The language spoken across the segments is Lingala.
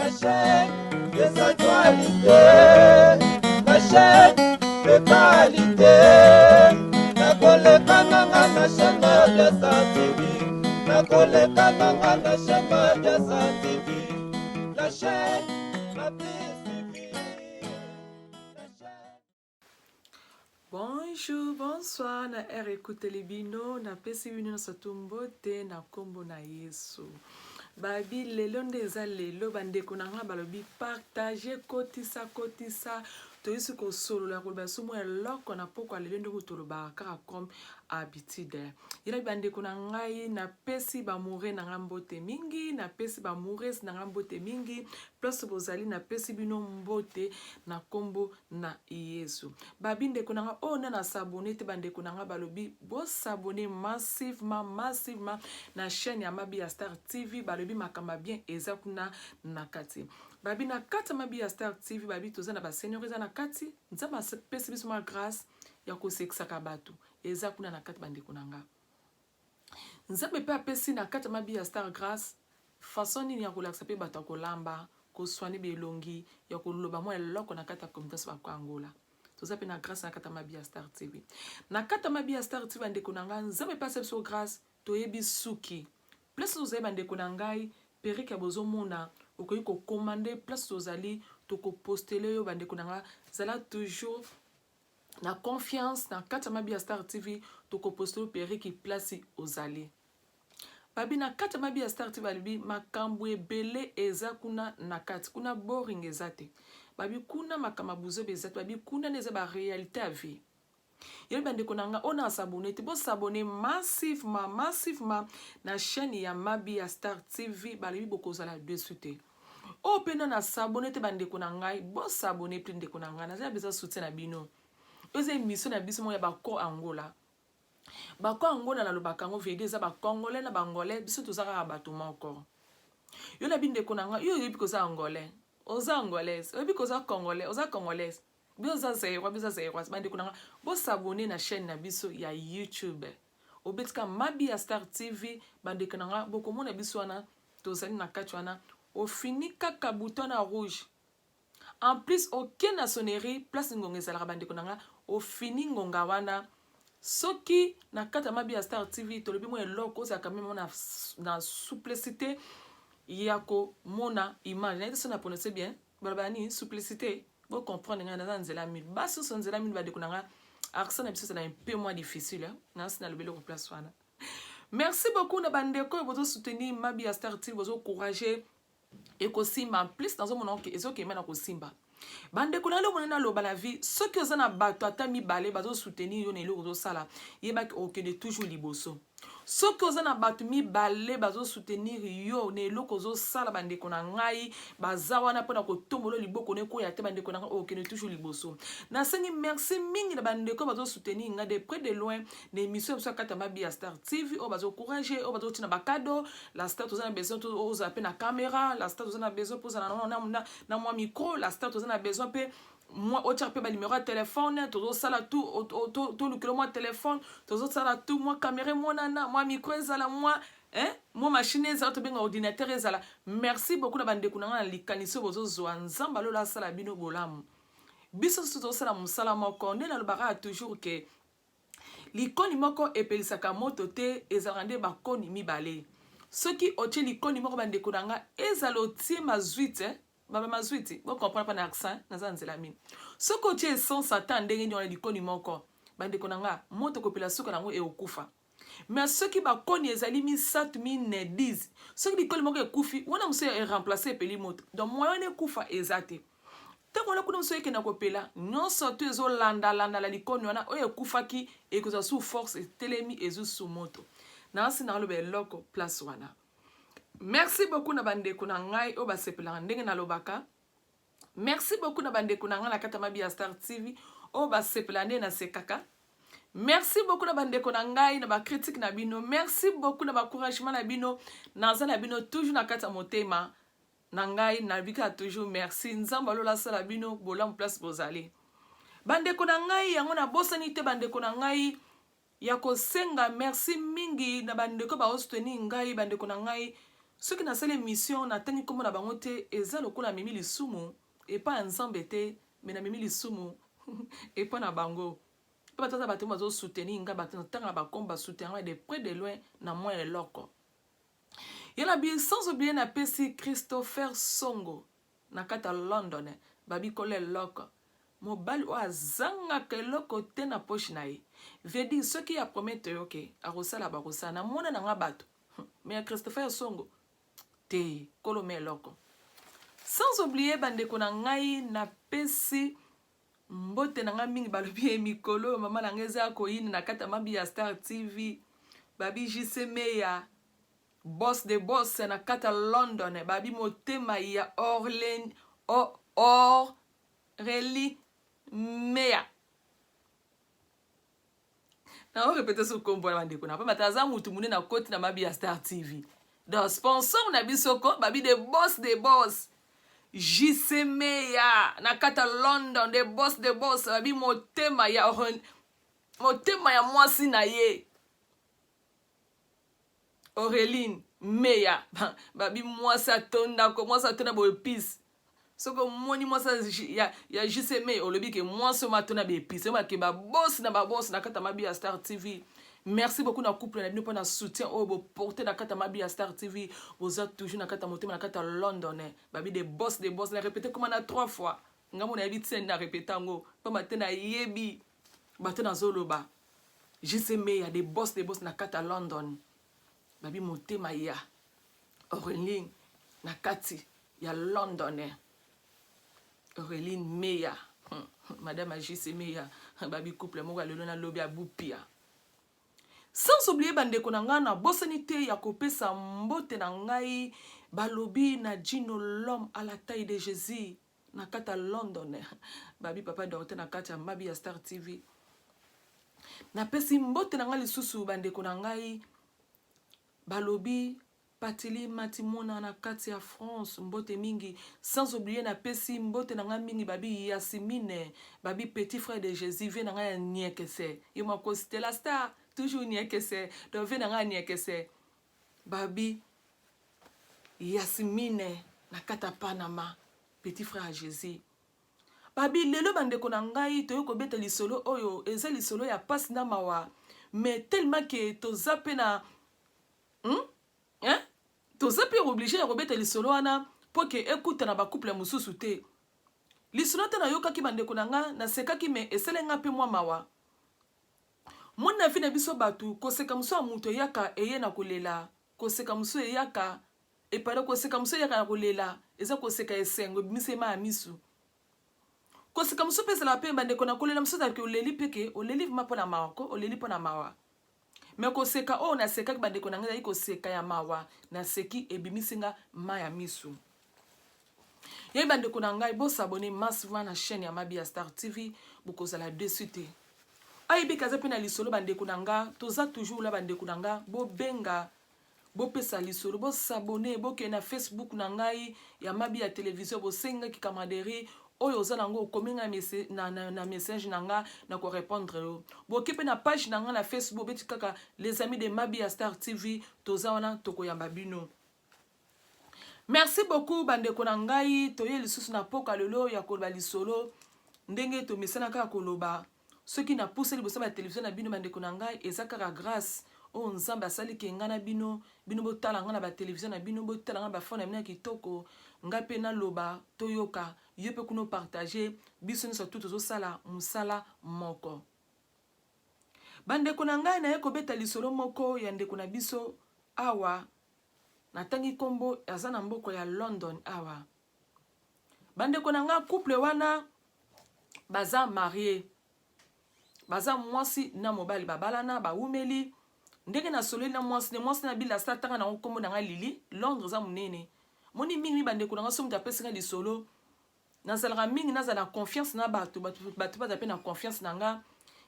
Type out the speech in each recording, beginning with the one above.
La chaîne des actualités, la chaîne de qualité. Nakoleka nanga na chaîne Mabiasa TV. Nakoleka nanga na chaîne Mabiasa TV. La chaîne la plus suivie. La chaîne. Bonjour, bonsoir na heure ekuteli bino, napesi bino nyonso tu mbote na nkombo na Yesu. Babi lelo nde eza lelo, bandeko na nga balobi partage, kotisa kotisa, toyisi kosolola koloba somo ya eloko na pokwa lelo ndenge tolobaka kaka comme habitude. Yela bandeko na ngai, napesi bamoure na ngai mbote mingi, napesi bamourese na ngai mbote mingi, place bozali napesi bino mbote na nkombo na Yesu. Babi ndeko na nga oyo nana s'abonner te, bandeko na nga balobi bo s'abonner massivement massivement na chaîne ya Mabi ya Star TV, balobi makambo bien eza kuna na kati. Babi na kati ya Mabi ya Star TV, babi toza na ba seigneur eza na kati, Nzambe apesi biso ma grâce ya kosekisaka bato eza kuna na kati bandeko na nga. Nzambe mpe apesi na kati ya Mabi ya Star grâce façon nini ya kolakisa mpe bato ya kolamba, koswani belongi, ya koloba mwa eloko na kati ya communauté bako Angola. Toza mpe na grâce na kati ya Mabi ya Star TV. Na kati ya Mabi ya Star TV bandeko na ngai, Nzambe mpe apesi biso grâce, toyebi suki. Place tozali bandeko na ngai, perruque ya bozomona, okoki kokomande place tozali, tokopostele yo bandeko na ngai, zala toujours na confiance na kati ya Mabi ya Star TV, tokopostele perruque place ozali. Babi na kati ya Mabi ya Star TV balobi makambo ebele eza kuna na kati, kuna boring eza te. Babi kuna makambo ya buzoba eza te, babi kuna nde eza ba réalité ya vie. Yebi bandeko na nga oyo na s'abonner te, bo s'abonner massivement massivement na chaîne ya Mabi ya Star TV, balobi bokozala dessus te. Oyo mpe na s'abonner te bandeko na ngai, bo s'abonner mpe ndeko na ngai, naza besoin soutien na bino. Oyo eza émission na biso moko ya bako Angola. Bako Angola nalobaka yango vérité eza ba Congolais na ba Angolais, biso toza kaka bato moko. Yo na bindeko na ngai, yo oyebi koza Angolais, oza Angolaise, oyebi koza Congolais, oza Congolaise. Biso oza Zaïrois, biso oza Zaïroise. Bandeko na ngai, bo s'abonner na chaîne na biso ya YouTube. Obetika Mabi ya Star TV, bandeko na ngai, bokomona biso wana, tozali na kati wana, ofini kaka bouton na rouge. En plus, oke na sonnerie, place ngonga ezalaka bandeko na ngai, ofini ngonga wana. Soki na kati ya Mabi ya Star TV, tolobi mwa eloko, ozalaka meme na souplicité ya komona image. Nayebi so na prononcer bien, balobaka nini? Souplicité. Bo comprendre ngai, naza nzela mille. Basi nyonso nzela mille bandeko na ngai, accent na biso ezala un peu moins difficile, hein? Nasi nalobi eloko place wana. Merci beaucoup na bandeko oyo bozo soutenir Mabi ya Star TV, bozo encourager ekosimba. En plus nazomona oke ezokema na kosimba. Bandeko na eloko naloba na vie, soki oza na bato ata mibale bazo soutenir yo na eloko ozosala, yebaki okende toujours liboso. Soki oza na bato mibale bazo soutenir yo na eloko ozosala, bandeko na ngai baza wana mpona kotombola liboko na ekoya te, bandeko na ngai okende toujours liboso. Nasengi merci mingi na bandeko bazo soutenir ngai de près de loin na émission ya biso ya kati ya Mabi ya Star TV, oyo bazo encourager, oyo bazotina bakado. La star toza na besoin ozala mpe na caméra, la star toza na besoin mpo ozala na mwa micro, la star toza na besoin mpe mwa otia mpe banimero ya telefone, tozosala tout tolukela mwa telefone, tozosala tout mwa caméra emonana, mwa micro ezala, mwa mwa machine ezala, tobenga ordinateur ezala. Merci beaucoup na bandeko na ngai na likanisi oyo bozozwa. Nzambe alola asala bino bolamu. Biso nyonso tozosala mosala moko, nde nalobaka toujours ke likoni moko epelisaka moto te, ezalaka nde bakoni mibale. Soki otie likoni moko bandeko na ngai, ezala otie mazwi te, baba mazwi te, bo comprendre pa na accent, naza nzela mini. Soki otie essence ata ndenge nini wana likoni moko, bandeko na nga, moto kopela suka nango ekokufa. Mais soki bakoni ezali misato, mine, 10, soki likoni moko ekufi, wana mosusu eremplace epeli moto. Donc moyen wana ekufa eza te. Ntango wana kuna mosusu ekenda kopela, nyonso to ezolandalandala likoni wana oyo ekufaki ekozwa sous force, etelemi ezwi su moto. Nasi naloba eloko place wana. Merci beaucoup na bandeko na ngai oyo basepelaka ndenge nalobaka. Merci beaucoup na bandeko na ngai na kati ya Mabi ya Star TV oyo basepelaka ndenge nasekaka. Merci beaucoup na bandeko na ngai na ba critique na bino. Merci beaucoup na ba encouragement na bino. Naza na bino toujours na kati ya motema na ngai, nabika toujours merci. Nzambe alola asala bino bolamu place bozali. Bandeko na ngai, yango nabosani te bandeko na ngai ya kosenga merci mingi na bandeko baosoutenir ngai, bandeko na ngai. Soki nasali emission natangi kombo na bango te eza lokola namemi lisumu epa ya Nzambe te mais namemi lisumu epa na bango. Pe bato baza bato bazo soutenir nga bato natanga ba kombo ba soutenir nga de près de loin na mwa eloko. Ye na bi sans oublier napesi Christopher Songo na kati ya London babi kolo eloko mobali oyo azangaka eloko te na poche na ye veut dire soki ya premier toyoke akosala bakosala na mona na nga bato mais ya Christopher Songo te kolo me eloko. Sans oublier bandeko na ngai napesi mbote na ngai mingi balobi ye mikolo oyo mama na ngai eza ya koyina na kati ya mabi ya Star TV babi JC Meya boss de boss na kati ya London babi motema ya Orlen Aurélie Meya Na répéter so kombo na bandeko na pamba aza mutu munene akoti na mabi ya Star TV. Donc sponsor na biso ko babi de boss de boss. JC Meya na kata London de boss de boss babi motema ya motema ya mwasi na ye. Aureline Meya babi mwasi atonda ko mwasi atonda boye peace soki omoni mwasi ya, ya JC Meya olobi ke mwasi oyo atonda ba epice oyeba ke babosi na babosi na kati ya mabi ya Star TV. Merci beaucoup na couple na bino mpo na soutien oyo boporte na kati ya mabi ya Star TV. Boza toujours na kati ya motema na kati ya London eh. Babi de boss de boss na répété koma na trois fois nga mona yebi tse na répété yango pamba te nayebi bato nazoloba. JC Meya de boss de boss na kati ya London babi motema ya Aureline na kati ya London eh. Aureline Meya madame ya JC Meya babi couple moko ya lelo na lobi abupia. Sans oublier bandeko na ngai nabosani te ya kopesa mbote na ngai balobi na Gino l'homme à la taille de Jésus na kati ya London babi papa Dorte na kati ya mabi ya Star TV. Napesi mbote na ngai lisusu bandeko na ngai balobi Patili Matimona na kati ya France mbote mingi. Sans oublier napesi mbote na ngai mingi babi Yasimine babi petit frère de Jésus vie na ngai ya Niekese ye moko Stella Star toujours Niekese donc vie na ngai ya Niekese babi Yasimine na kati ya Panama petit frère ya Jésus. Babi lelo bandeko na ngai toye kobeta lisolo oyo eza lisolo ya pasi na mawa mais tellement que toza pe na Hein? Toza pe oblige ya kobeta lisolo wana po ke ekuta na ba couple mosusu te. Lisolo ata nayokaki bandeko na nga nasekaki mais esali nga pe mwa mawa. Moni na vie na biso batu koseka mosusu ya mutu eyaka eye na kolela, koseka mosusu eyaka e pardon koseka mosusu eyaka na kolela eza koseka esengo ebimisi ye mayi ya misu. Koseka mosusu pe ezalaka pe bandeko na kolela mosusu ezalaka oleli pe ke oleli vraiment pona mawa ko oleli pona mawa. Mais koseka oyo nasekaki bandeko na ngai ezalaki koseka ya mawa, naseki ebimisi nga mayi ya misu. Ye bandeko na ngai bo s'abonner massivement na chaîne ya Mabi ya Star TV, bokozala dessus te. Ayebi kaza pe na lisolo bandeko na nga, toza toujours là bandeko na nga, bobenga Bopesa lisolo, bo s'abonner, bokende na Facebook na ngai ya Mabi ya television, bosengi ngai ki camaraderie oyo oza na yango, okomi ngai na, na, na message na nga na ko repondre yo. Boke pe na page na ngai na Facebook, obeti kaka les amis de Mabi ya Star TV, toza wana tokoyamba bino. Merci beaucoup bandeko na ngai, toye lisusu na poka lelo ya koloba lisolo ndenge tomesana kaka koloba. Soki na pusa liboso ya ba television na bino ba ndeko na ngai eza kaka grace oyo nzambe asali ke ngai na bino bino botala ngai na ba television na bino botala ngai na ba phone na bino ya kitoko ngai pe naloba toyoka yo pe kuna opartage biso nionso tout tozosala musala moko ba ndeko na ngai naye kobeta lisolo moko ya ndeko na biso awa natangi kombo aza na mboko ya London awa Ba ndeko na nga couple wana baza marie baza mwasi na mobali babalana bawumeli ndenge nasololi na mwasi ne mwasi na bila asa tanga nango nkombo na nga Lili Londres eza monene moni mingi mingi bandeko na nga soki moto apesi nga lisolo nazalaka mingi nazala na confiance na bato bato bato baza mpe na confiance na nga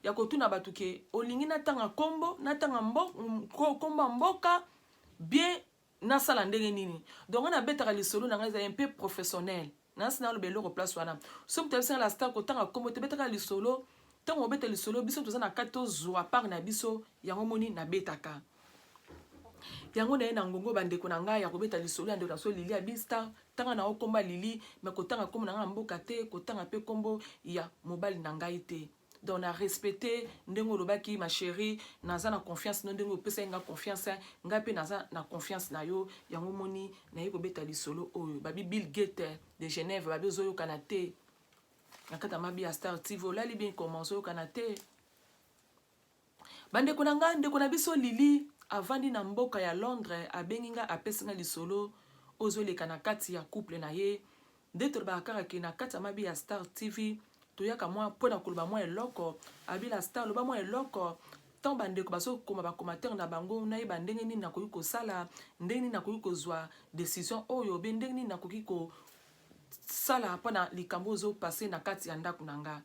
ya kotuna bato ke olingi natanga nkombo natanga nkombo ya mboka bien Nasala ndenge nini? Donc nga nabetaka lisolo na nga eza un peu professionnel. Nasi naloba eloko place wana. Soki moto ayebisi nga la star kotanga kombo te betaka lisolo. Tango obeta lisolo biso toza na kati tozua part na biso yango omoni nabetaka. Yango naye na ngongo bandeko na ngai ya kobeta lisolo ya ndeko na biso Lili Abista. Tanga na yo kombo ya Lili, mais kotanga kombo na ngai ya mboka te, kotanga pe kombo ya mobali na ngai te. Donc na respecte ndenge olobaki ma cherie, naza na confiance no ndenge opesaki nga confiance, ngai pe naza na confiance na yo, yango omoni naye kobeta lisolo oyo. Babi Bill Gates de Genève, babi ozoyokana te na kati ya Mabiya Star TV, olali bien comment ozoyokana te? Bandeko na nga, ndeko na biso Lili avandi na mboka ya Londres abengi nga apesi nga lisolo oyo ezoleka na kati ya couple na ye. Nde tolobaka kaka ke na kati ya mabi ya Star TV toyaka mwa mpo na koloba mwa eloko. Abi la Star loba mwa eloko tant bandeko bazokoma ba commentaire na bango nayeba ndenge nini nakoki kosala, ndenge nini nakoki kozwa decision oyo be ndenge nini nakoki kosala mpo na likambo oyo ezo passer na kati ya ndako na nga.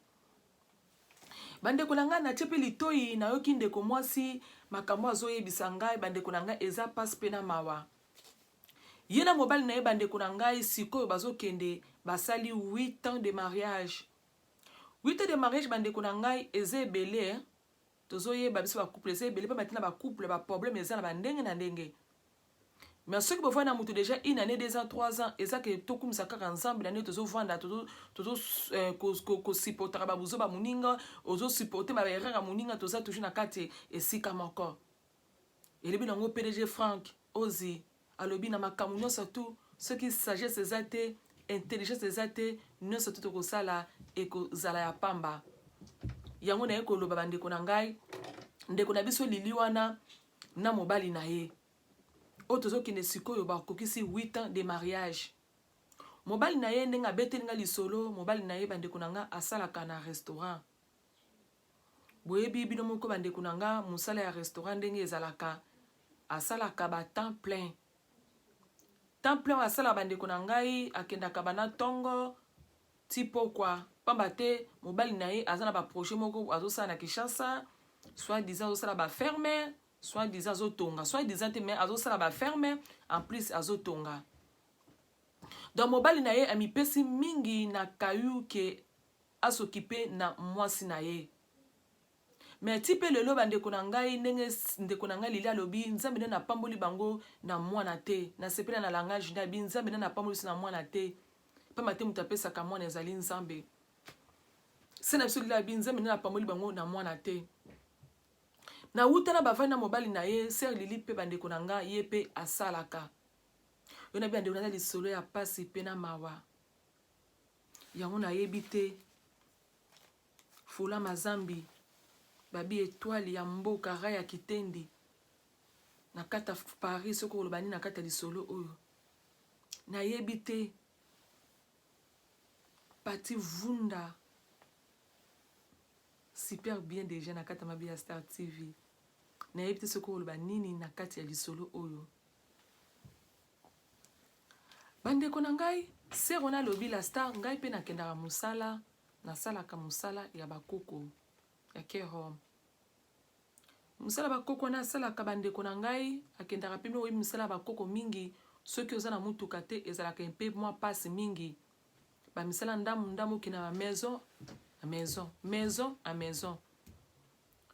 Bandeko na ngai natie pe litoyi nayoki ndeko mwasi makambo azoyebisa ngai bandeko na ngai eza pasi pe na mawa ye na mobali na ye bandeko na ngai sikoyo bazokende basali 8 ans de mariage 8 ans de mariage bandeko na ngai eza ebele tozoyeba biso ba couple eza ebele pe na ba couple ba problème eza na ba ndenge na ndenge Mais soki bovandi na mutu dejà une annee, deux ans, trois ans, eza ke tokumisa kaka Nzambe na ndenge tozovanda, tozo tozo eh, ko, ko, ko supportaka ba buzoba moninga, ozo supporter ba erreur ya moninga, toza toujours na kati esika moko. Elobi nango PDG Frank Ozi alobi na makambo nyonso tout soki sagesse eza te, intelligence eza te, nyonso tout tokosala ekozala ya pamba. Yango naye koloba bandeko na ngai, ndeko na biso Lili wana na mobali na ye oyo tozokende sikoyo bakokisi 8 ans de mariage mobali na ye ndenge abeteli nga lisolo mobali na ye bandeko na nga asalaka na restaurant boyebi bino moko bandeko na nga mosala ya restaurant ndenge ezalaka asalaka ba temps plein temps plein oyo asalaka bandeko na ngai akendaka bana ntongo ti pokwa pamba te mobali na ye aza na ba projet moko azosala na Kinshasa soit disant azosala ba ferme soit disant azotonga soit disant te mais azosala ba ferme en plus azotonga donc mobali na ye amipesi mingi na kayu ke asokipe na mwasi na ye Mais ti pe lelo ba ndeko na ngai ndenge ndeko na ngai Lili alobi nzambe nde napamboli bango na mwana te nasepela na langage nde abi nzambe nde napamboli biso na mwana te pamba te moto apesaka mwana ezali nzambe se na biso Lili abi nzambe nde napamboli bango na mwana te na wuta na bavandi na mobali na ye sœur Lili pe bandeko na ngai ye pe asalaka yo na bandeko na lisolo ya pasi pe na mawa yango nayebi te Fula Mazambi babi etoile ya mboka raya kitendi na kati ya Paris soki okoloba nini na kati ya lisolo oyo nayebi te Pati Vunda super bien deja na kati ya Mabiya Star TV nayebi te soki okoloba nini na kati ya lisolo oyo Bandeko na ngai, sero na lobi la star ngai pe nakendaka musala nasalaka musala ya ba koko ya care home musala ba koko wana asalaka bandeko na ngai akendaka pe oyebi musala ya ba koko mingi soki oza na mutuka te ezalaka mpe mwa pasi mingi ba misala ndamu ndamu okenda ba maison a maison maison a maison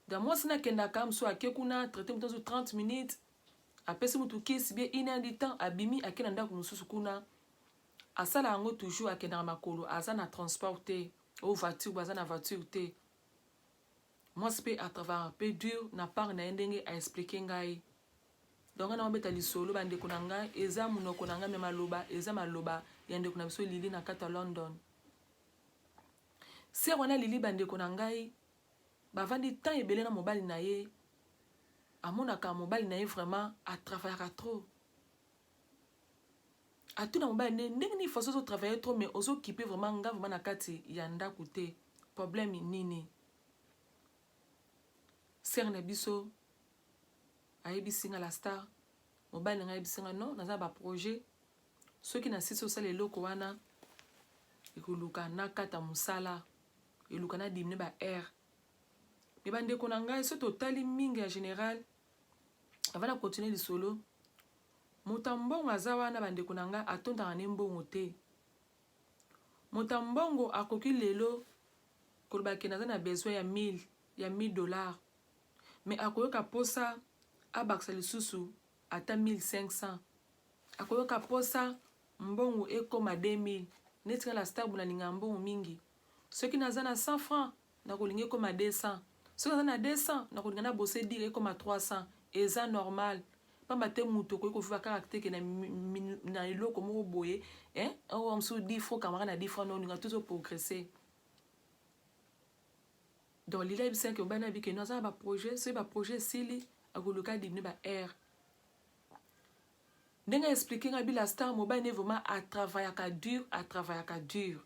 da mwasi nakendaka mosusu ake kuna traite moto 30 minutes Apesi mutu kisi bien une heure du temps abimi ake na ndaku mususu kuna asala yango toujours akendaka makolo aza na transport te o voiture baza na voiture te mwasi pe a travaillaka pe dur na part na ye ndenge a explique ngai donc nga naobeta lisolo bandeko na ngai eza monoko na ngai me maloba eza maloba ya ndeko na biso Lili na kati ya London sœur wana Lili bandeko na ngai bavandi temps ebele na mobali na ye amonaka mobali na ye vraiment a travaillaka trop atuna mobali nde ndenge nini façon ozo travailler trop mais ozo kipe vraiment nga vraiment na kati ya ndako te problème nini sœur na biso ayebisi nga la star mobali na ngai ayebisi nga non naza na ba projet soki nasisi osala eloko wana ekoluka nakata mosala eluka na diminuer ba heure mais ba ndeko na ngai soki totali mingi ya general avant na continuer lisolo moto ya mbongo aza wana ba ndeko na ngai atondaka ne mbongo te moto ya mbongo akoki lelo koloba ke naza na besoin ya 1000 ya 1000 dollars mais akoyoka posa abakisa lisusu. ata 1500, akoyoka posa mbongo ekoma 2000. Neti nga la star bo nalingaka mbongo mingi. Soki naza na 100 francs, nakolinga ekoma 200. Soki naza na 200, nakolinga na bose dire ekoma 300. Eza normal. Pamba te mutu okoki koviva kaka te ke na, na eloko moko boye, eh? Oyo mosusu 10 francs, camarade na 10 francs, no olinga toujours progresser. Donc Lila ayebisaki mobali na bike no aza na ba projet, soki ba projet esili akoluka adimine ba heure. Ndenge expliquer nga bila star mobali ne vraiment a travaillaka dur, a travaillaka dur.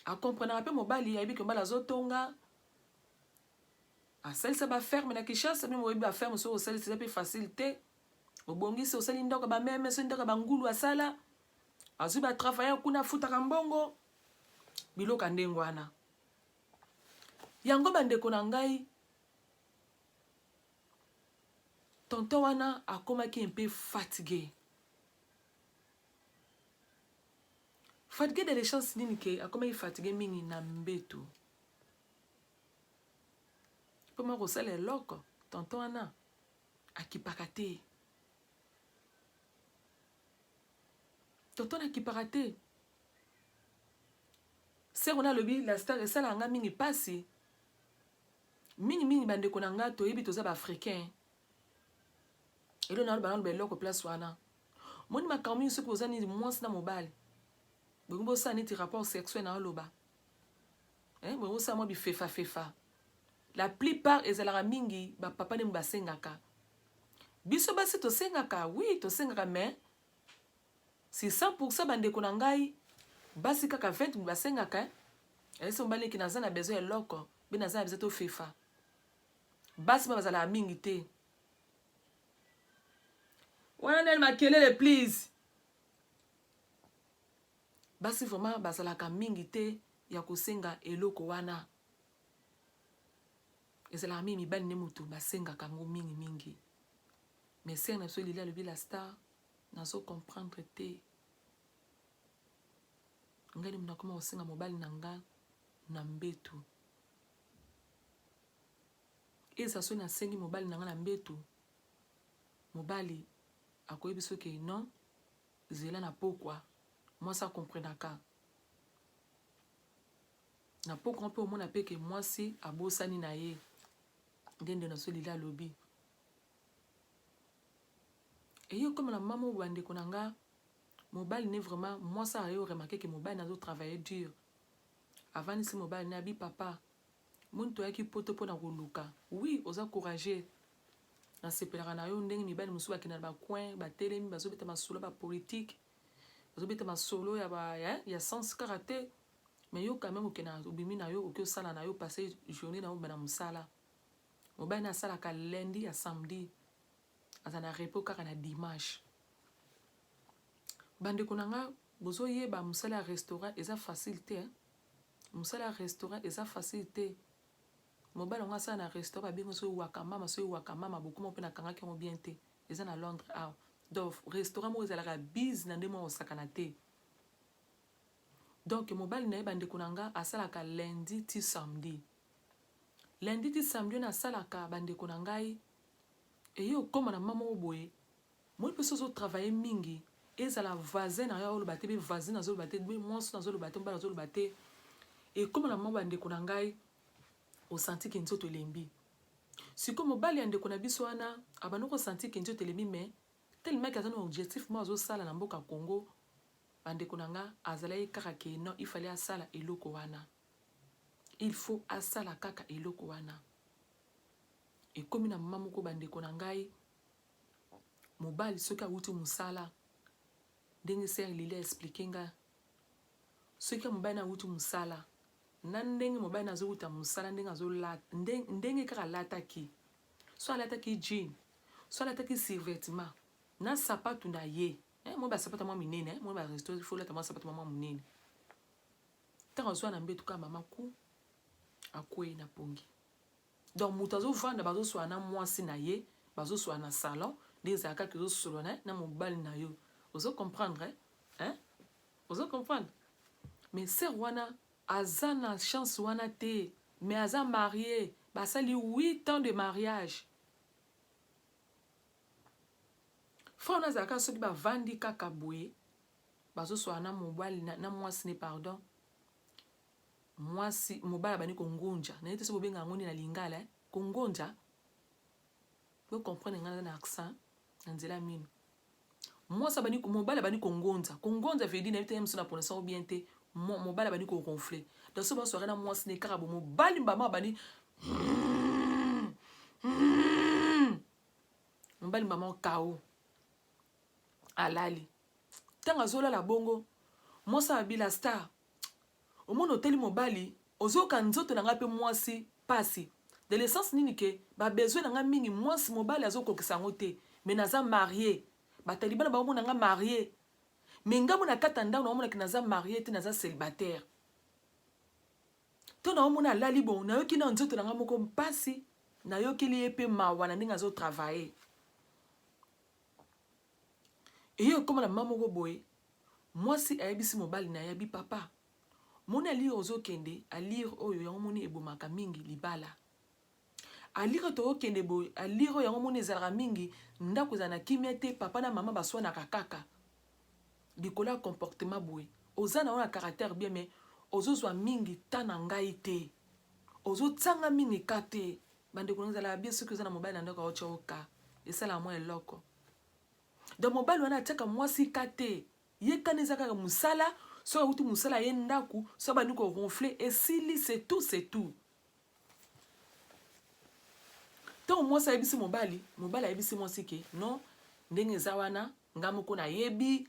A comprenaka pe mobali ayebi ke mobali azotonga asalisa ba ferme na Kinshasa, bino boyebi ba ferme soki osalisa eza pe facile te. Obongisi osali ndako ba meme, soki ndako ba ngulu asala, azwi ba travailleur kuna afutaka mbongo. Biloko ya ndenge wana. Yango bandeko na ngai, tonton wana akomaki un peu fatigué. Fatigué de l'essence nini ke akomaki fatigué mingi na mbeto. Mpo ma kosala eloko, tonton wana akipaka te. Tonton akipaka te. Sœur wana alobi la star esalaka nga mingi pasi. Mingi mingi bandeko na nga toyebi toza ba africain. Elo na loba na eloko place wana. Moni makambo mingi soki oza nini mwasi na mobali. Bolingi bosala neti rapport sexuel na oloba. Eh, bolingi bosala mwa bifefa fefa. La plupart ezalaka mingi ba papa nde basengaka. Biso basi tosengaka, oui, tosengaka mais si 100% bandeko na ngai basi kaka 20 basengaka, eh mobali eke naza na besoin eloko, be naza na besoin tofefa. Basi ba bazalaka mingi te. Wana nani makelele please. Basi vraiment bazalaka mingi te ya kosenga eloko wana. Ezalaka mingi mibali nde motu basengaka yango mingi mingi. Mais sœur na biso Lili alobi la star nazo comprendre te. Ngai nde nakoma kosenga mobali na nga na mbetu. Eza soki nasengi mobali na nga na mbetu, mobali akoyebi soki non, zela na pokwa, mwasi akomprenaka. Na pokwa mpe omona pe ke mwasi abosani na ye. Nde nde na so Lili alobi. Eye okoma na mama oyo bandeko na nga, mobali ne vraiment mwasi aye remarquer ke mobali nazo travailler dur. Avandisi mobali ne abi papa, moni toyaki poto mpona koluka. Oui, oza courageux. Nasepelaka na yo ndenge mibali mosusu bakenda na bacoin, batelemi, bazobeta masolo ya bapolitique, bazobeta masolo ya, ba, ya, ya sens kaka te. Mais yo quand même okenda obimi na yo, oki osala na yo, passer journée na yo na mosala. Mobali na asalaka lundi ya samedi, aza na repos kaka na dimanche. Bandeko na nga, bozoyeba mosala ya restaurant eza facile te. Mosala ya restaurant eza facile te. Mobali yango asala na restaurant babengi soki wakamama, soki wakamama, bokoma mpe nakangaki yango bien te. Eza na Londres awa. Donc restaurant moko ezalaka bise na nde moko osakana te. Donc mobali na ye bandeko na nga asalaka lundi ti samedi. Lundi ti samedi wana asalaka bandeko na ngai, eye okoma na mama moko boye, moi mpe soki ozotravaille mingi, ezala voisin na yo oloba te, be voisin azoloba te, be mwasi azoloba te, mobali azoloba te. Ekoma na mama bandeko na ngai, osanti ke nzoto elembi. Sikoyo mobali ya ndeko na biso wana abandi kosanti ke nzoto elembi, mais tellement ke aza na objectif moko azosala na mboka Congo, bandeko na nga azalaki kaka ke non, il fallait asala eloko wana. Il faut asala kaka eloko wana. Ekomi na mama moko bandeko na ngai, mobali soki awuti mosala, ndenge sœur Lili expliquer nga, soki mobali na awuti mosala, na ndenge mobali na azowuta mosala, ndenge azolata, ndenge kaka alataki, so alataki jean, so alataki survêtement na sapatu na ye, eh, moi basapatu mwa minene, eh, moi ba resto il faut lata mwa sapatu mwa monene. Ntango azwa na mbeto kaka mama ku akwei na pongi. Donc moto azovanda bazoswala na mwasi na ye, bazoswala na salon, nde ezalaka kaka ozosolola na mobali na yo. Ozo comprendre, hein? Ozo comprendre? Mais sœur wana aza na chance wana te, mais aza marié, basali 8 ans de mariage. Frère wana azalaka soki bavandi kaka boye bazoswala na mobali na mwasi ne pardon mwasi mobali abandi kongunja naye te soki bobenga yango nini na lingala eh? Kongunja bo comprendre ngai naza na accent na nzela mino mwasi abandi mobali abandi kongonza kongonza veut dire nayebi te mosu na prononce yango bien te mobali abandi ko ronfler donc soki baswaka na mwasi ne kaka bo mobali mbama abandi mobali mbama kao alali ntango azolala bongo mwasi abila star omoni otali mobali ozoyoka nzoto na ngai mpe mwasi pasi de l'essence nini ke ba besoin na ngai mingi mwasi mobali azokokisa yango te mais naza marie batalibana baomona nga marie mais ngai mo na kati ya ndako naomonaki naza marie te naza célibataire to naomona alali bon nayoki na nzoto na ngai moko mpasi nayokeli ye mpe mawa na ndenge azotravaille eye okoma na mama moko boye mwasi ayebisi mobali na ye abi papa moni alire ozokende alire oyo yango moni ebomaka mingi libala alire tokokende boye alire oyo yango moni ezalaka mingi ndako ezala na kimia te papa na mama baswanaka kaka likolo ya comportement boye oza na yo na caractère bien mais ozozwa mingi ta na ngai te ozotianga mingi ka te bandeko na ezalaka bien soki oza na mobali na ndako aotya yo ka esalaka mwa eloko donc mobali wana atiaka mwasi ka te ye kana eza kaka mosala soki awuti mosala ye ndako soki abandi koronfle esili c'est tout c'est tout ntango mwasi ayebisi mobali mobali ayebisi mwasi ke non ndenge eza wana nga moko nayebi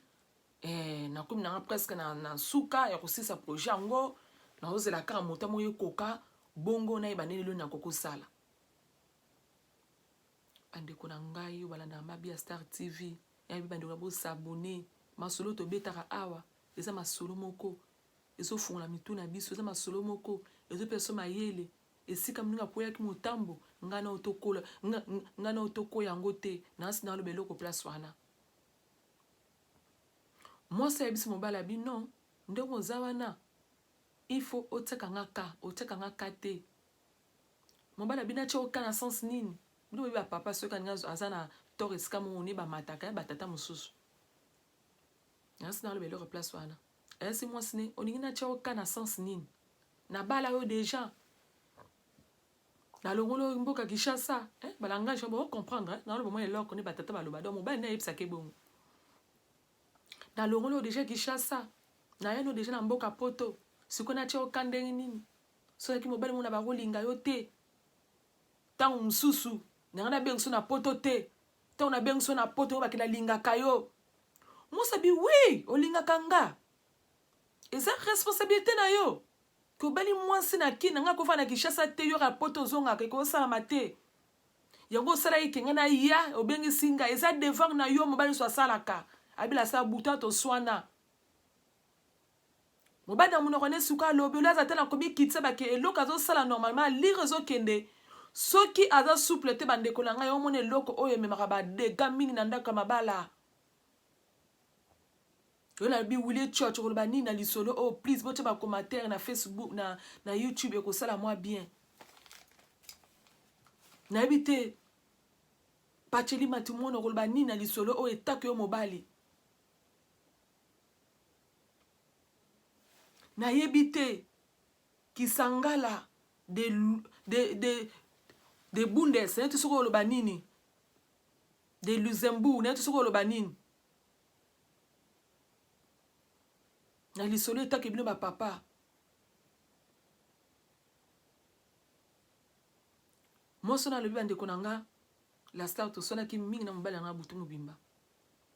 eh, nakomi nanga presque na, na suka ya kosilisa projet yango nazozela kaka moto moko ekoka bongo nayeba ndenge lelo nakoki kosala bandeko na ngai oyo balandaka mabi ya star tv yayebi bandeko na bosabone masolo tobetaka awa eza masolo moko ezofungola mitu na biso eza masolo moko ezopesa biso mayele esika moninga akweyaki motambo ngai nao tokola ngai nao tokoya yango te nasi naloba eloko place wana mwasi ayebisi mobali abi non ndenge oza wana il faut otiaka nga ka otiaka nga ka te mobali abi natia oka na sens nini bino boyebi bapapa soki alingi aza na tort esika moko ne bamataka ya batata mosusu nasi naloba eloko place wana ayasi mwasi ne olingi natia oka na sens nini nabala yo deja nalongoli oyo mboka kinshasa eh, balangage bo comprendre eh, naloba mwa eloko nde batata baloba donc mobali nde ayebisaka ebongo nalongoli oyo deja kinshasa nayano deja na mboka poto sikoyo natia oka ndenge nini soki mobali mona bakolinga yo te ntango mosusu nanga nabengi so na poto te ntango nabengi so na poto oyo bakenda alingaka yo mosabi wi olingaka nga eza responsabilité na yo ke obali mwasi na kin nanga kofanda na kinshasa te yoka poto ozongaka ekosalama te yango osalaki ke ngai naya obengisi ngai eza devoir na yo mobali nyonso asalaka abila asala buta toswana mobali na monoko ne suka alobi oyo aza te na komikitisa bake eloko azosala normalement lire ezokende soki aza souple te bandeko na ngai omona eloko oyo ememaka badega mingi na ndako ya mabala yo nalobi willie church okoloba nini na lisolo oyo please botya bacommentaire na facebook na, na youtube ekosala mwa bien nayebi te pacheli matimona okoloba nini na lisolo oyo etako yo mobali nayebi te kisangala de, de, de, de bundes nayebi te soki oloba nini de luxembourg nayebi te soki oloba nini na lisolo etake bino bapapa mwasi wana alobi bandeko na nga la star toswanaki mingi na mobali na nga butu mobimba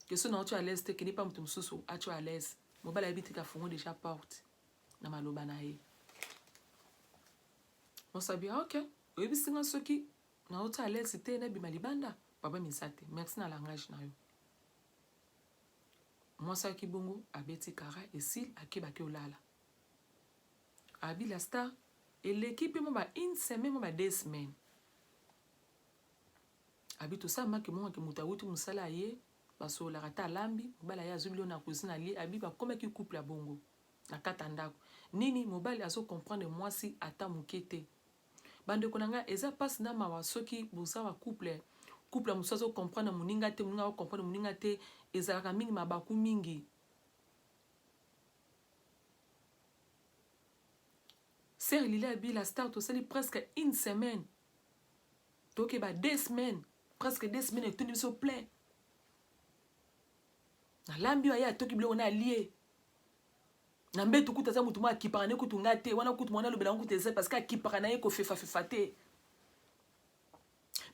question na otyo à l'aise te kende pa moto mosusu atyo à l'aise mobali ayebi te kafongo déjà porte na maloba na ye mwasi abi ah, ok oyebisi nga soki naotya à l'aise te nabima libanda papa misa te merci na langage na yo mwasi ayaki bongo abeti kara esili akebaki olala abi la star eleki mpe mwa ba une semaine mwa ba deux semaines abi tosala maki mongaki moto awuti mosala aye basololaka ata alambi mobali aye azwi biloko na cuisine alie abi bakomaki couple ya bongo na kati ya ndako nini mobali azo comprendre mwasi ata moke te bandeko na ngai eza mpasi na mawa soki boza ba couple. Couple mosusu azo comprendre moninga te, moninga azo comprendre moninga te, ezalaka mingi mabaku mingi. Sœur Lili abi la star tosali presque une semaine tokeba 2 semaines, presque 2 semaines etondi biso plein. Nalambi oyo aye atoki biloko na alie na mbetu. Kutu aza motu moko akipaka ne kutu nga te wana. Kutu mwana alobela ngo kutu eza parce que akipaka na ye kofefafefa te.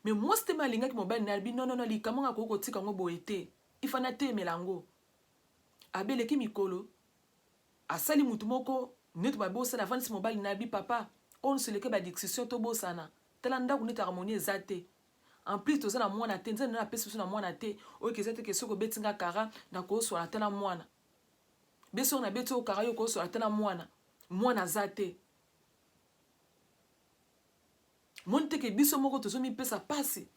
Mais mwasi te me alingaki mobali na abi nonono, likambo nga akoki kotika yango boye te, ifa natemela yango. Abeleki mikolo asali mutu moko neti babosana, avandisi mobali na abi: "Papa, oyo nyonso eleki badiscussion, tobosana. Tala ndako neti harmonie eza te. En plus toza na mwana te. Nzambe nana apesi biso na mwana te. Oyo eza te ke soki obeti nga kara, nakoswala te na mwana. Be soki nabeti oyo kara, yo okoswala te na mwana. Mwana aza te. Moni te ke biso moko tozomipesa pasi."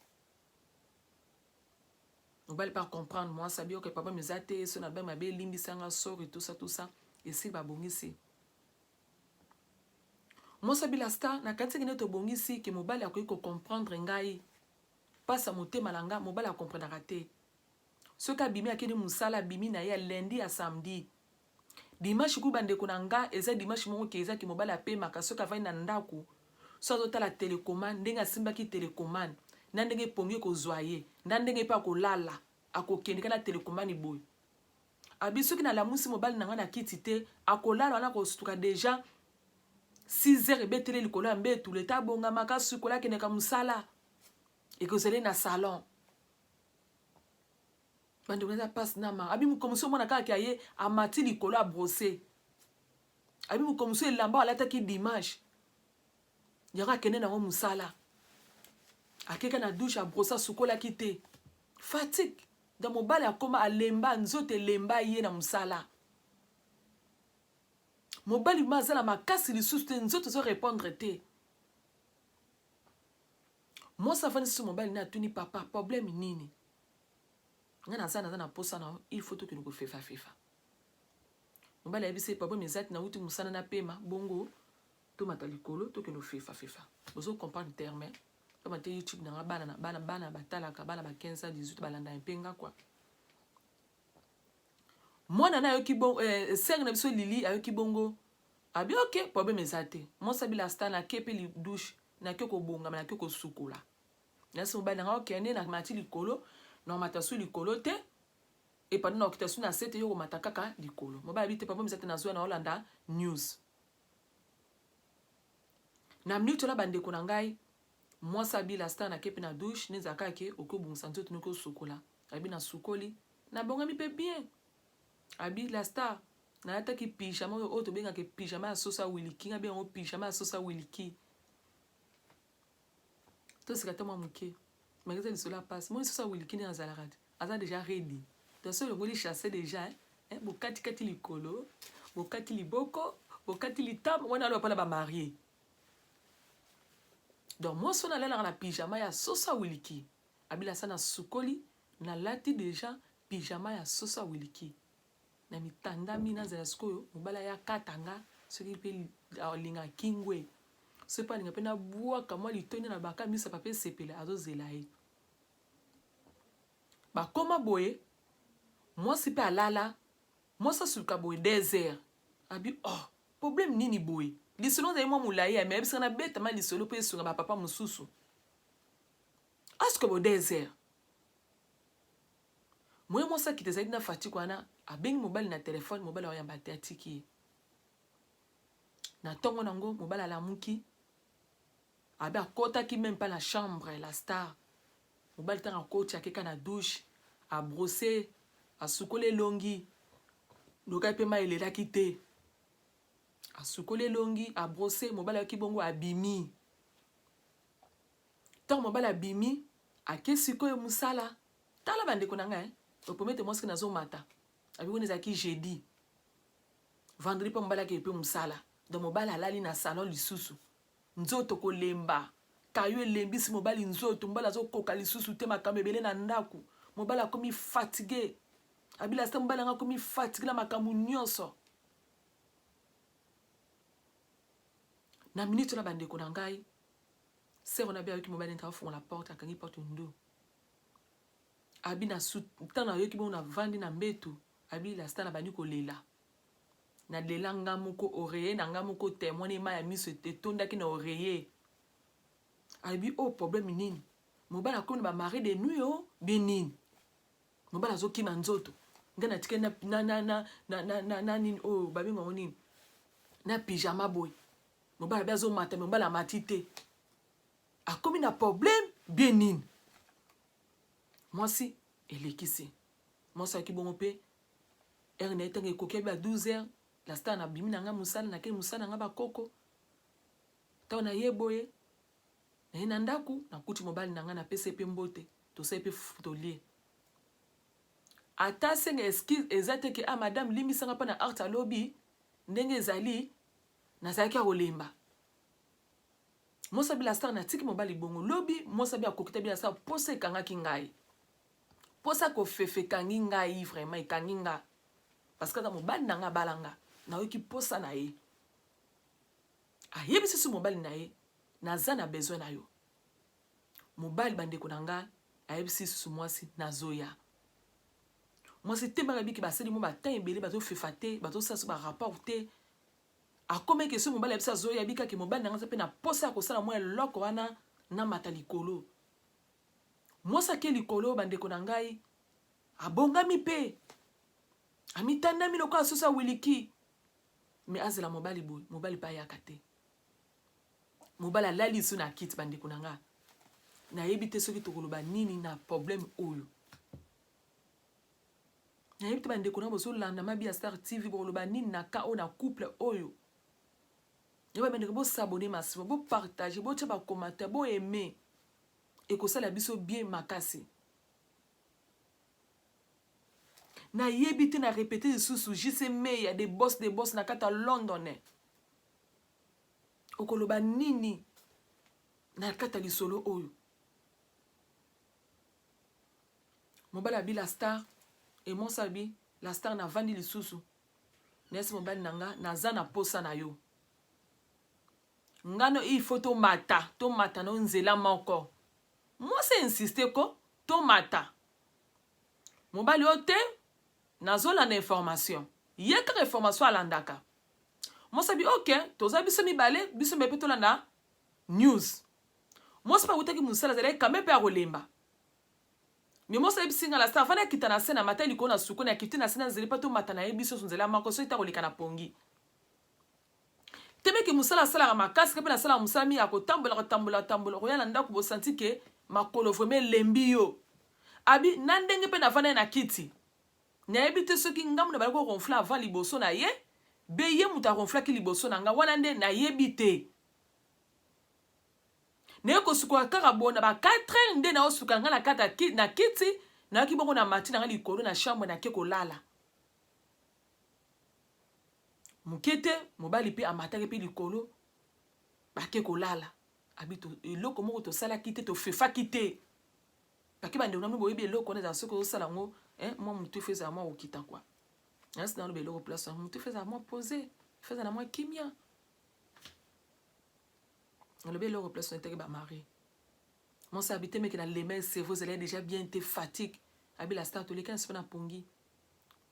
Mobali mpe acomprendre mwasi, abi: "Ok papa, eza te so na mabe, elimbisanga, sorry, tout ça, tout ça." Esili, babongisi. Mwasi abi: "La star, nakanisaki nde tobongisi ke mobali akoki kocomprendre ngai mpasi ya motema na nga. Mobali akomprenaka te. Soki abimi, akende mosala, abimi na ye ya lundi ya samedi, dimanche kuyu, bandeko na nga, eza dimanche moko ke ezaki mobali apemaka. Soki avandi na ndako, so azotala télécommande, ndenge asimbaki télécommande na ndenge epongi ekozwa ye, na ndenge mpe akolala, akokende kaka na télécommande boye." Abi: "Soki nalamusi mobali na ngai na kiti te, akolala wana, kosutuka déjà 6 heures ebeteli likolo ya mbetu. Leta abongamaka, asukola, akendeka mosala, ekozali na salon." Bandeko, eza mpasi na ma. Abi mokomosu omona kaka ye amati likolo, abrosser. Abi mokomosu elamba alataki dimanche yango, akende nango mosala, akeka na douche, abrosser, asukolaki te. Fatigue. Donc mobali akoma alemba, nzoto elemba ye na mosala. Mobali ma aza na makasi lisusu te, nzoto ezorépondre te. Mwasi afandi susu mobali ne, atuni: "Papa, problème nini? Ngai naza na posa na, il faut tokende kofefafefa." Mobali ayebisi ye: "Problème eza te, nauti mosala, na pema bongo tomata likolo, tokende ofefafefa." Bozo comprendre terme pamba te YouTube nanga bana bana bana batalaka, bana ba 15 ans, 18 balanda mpe nga kwa mwana na ayoki bongo. Sœur na biso Lili ayoki bongo, abi: "Ok, problème eza te." Mwasi abi: "La star, nake mpe douche, nake kobongama, nake kosukola nasi mobali nanga okende, namati likolo, namata su likolo te epanda, na okita su na se te, yo komata kaka likolo." Mobali abi: "Te, problème eza te, nazwa na olanda news na minute wana." Bandeko na ngai, mwasi abi: "La star, nake mpe na douche, nezalaka ke okoki obongisa nzoto noki osukola." Abi: "Nasukoli, nabongami mpe bien." Abi: "La star, nalataki pyjama oyo tobengaka pyjama ya soso ya wiliki. Nga bengango pyjama ya soso ya wiliki." Toseka te mwa moke, mais eza lisolo ya pasi. Moi soso ya wiliki nde azalaka te, aza déjà ready. Donc so olongoli chasse déjà, eh, bokatikati likolo, bokati liboko, bokati litama wana, aloba mpona bamariés. Donc mwasi wana alalaka na pyjama ya soso ya wiliki. Abila sa: "Na sukoli, nalati déjà pyjama ya soso ya wiliki na mitandami, nazala sikoyo mobali aya katanga soki mpe alinga kingwe, soki mpe alinga mpe nabwaka mwa litoni na baka miso, papa esepela, azozela ye." Bakóma boye, mwasi mpe alala. Mwasi asuka boye 2 heures, abi: "Oh, problème nini boye?" Lisolo ezali mwa molai ya me ayebisaka nabetama lisolo mpo esunga bapapa mosusu. Asuka boye 2 heures, moye mwasi akita, ezalaki na fatigue wana. Abengi mobali na telefone, mobali aoyamba te, atiki ye. Na ntongo nango, mobali alamuki, abe akɔtaki même pas na chambre. La star, mobali ntango akoti, akeka na douche, abrosser, asukoli elongi, lokai mpe mai elelaki te. Asukoli elongi, abrosser, mobali ayoki bongo, abimi. Ntango mobali abimi, ake sikoyo mosala. Tala bandeko na ngai, opromete mwasi nazomata. Abi wana ezalaki jeudi, vendredi mpo mobali akei mpe mosala. Donc mobali alali na salon lisusu, nzoto kolemba, kayo elembisi mobali nzoto. Mobali azokoka lisusu te, makambo ebele na ndako, mobali akomi fatigue. Abila se mobali yango akomi fatigue na makambo nyonso. Na minute wana, bandeko na ngai, sœur na bi ayoki mobali neti afungola porte, akangi porte ndu. Abi na ntango nayoki bongo navandi na mbetu, abi la star nabandi kolela. Nalela nga moko oreiller na nga moko témoin ema ya miso etondaki na oreiller. Abi o oh, problème nini? Mobali akomi na ba mari de nuit o oh, bien nini? Mobali azokima nzoto. Nga natikali na na na na na na na, na nini oyo oh, babenga ngo nini? Na pyjama boye. Mobali abi azomata, mobali amati te. Akomi na problème bien nini? Mwasi elekisi. Mwasi ayaki bongo mpe heure na ye ntango ekoki abi ba 12 heures la star nabimi na ngai mosala nakei mosala na ngai bakoko ntango naye boye naye na ndako nakuti mobali na ngai napesa ye mpe mbote tosali mpe tolie ata asenga excuse eza te ke ah madame limbisanga mpo na art alobi ndenge ezali nazalaki ya kolemba Mwasi abi la star natiki mobali bongo lobi mwasi abi akoki te abi la star posa ekangaki ngai posa kofefe ekangi ngai vraiment ekangi nga parce que aza mobali na nga abala nga nayoki posa na ye ayebisi su mobali na ye naza na besoin na yo mobali bandeko na nga ayebisi susu mwasi nazoya mwasi te baka biki basali mo batemp ebele bazofefa te bazosala so barapport te Akomaki soki mobali na biso azoya abika ke mobali na nga aza pe na posa ya kosala mwa eloko wana namata likolo. Mwasi ake likolo bandeko na ngai abongami pe amitandami lokola soso ya wiliki me azela mobali boye mobali pe ayaka te. Mobali alali lisu na kiti bandeko na nga nayebi te soki tokoloba nini na problème oyo. Nayebi te bandeko na bozolanda Mabiya Star TV bokoloba nini na cas oyo na couple oyo. Yeba bandeko bo s'abonner massivement, bo partager, botia ba commentaires, bo aimer. Ekosala biso bien makasi. Nayebi te na répéter lisusu JC Meya des boss des boss na kati ya London. Okoloba nini na kati ya lisolo oyo? Mobali abi la star et mwasi abi la star na vandi lisusu nayesi mobali na nga naza na posa na yo nga no il faut tomata tomata no nzela moko mwasi insiste ko tomata mobali oyo te nazolanda information ye kaka information alandaka mwasi abi ok toza biso mibale biso mibale mpe tolanda news mwasi mpe awutaki mosala azalaki kame mpe akolemba Mimosa ayebisi nga la star fana akita na se na mata likolo na sukoni akiti na se na nzela pa tomata na ye biso nyonso nzela moko soki ta koleka na pongi temeke mosala asalaka makasi mpe nasalaka mosala mingi ya kotambola kotambola kotambola koya na ndako bosanti ke makolo vraimen elembi yo abi na ndenge mpe navanda ye na kiti nayebi te soki ngambo na bali koronfle avant liboso na ye be ye moto aronflaki liboso na nga wana nde nayebi te Naye kosukola kaka bo na ba 4 heures nde nao suka nga na kata na kiti nayoki bongo na mati na nga likolo na chambre nake kolala moke te mobali mpe amataki mpe likolo bake kolala abi eloko moko tosalaki te tofefaki te pake bandeko na bino boyebi eloko wana ezala soki ozosala yango eh, mwa motu efo ezala mwa kokita kua nasi naloba eloko place yango motu efo ezala mwa pose efo ezala mwa kimia Alobi eloko place na etaki ba mari. Mwasi abi te meke na lemel cerveau ezalaki déjà bien te fatigue. Abi la star toleki na sifa na pongi.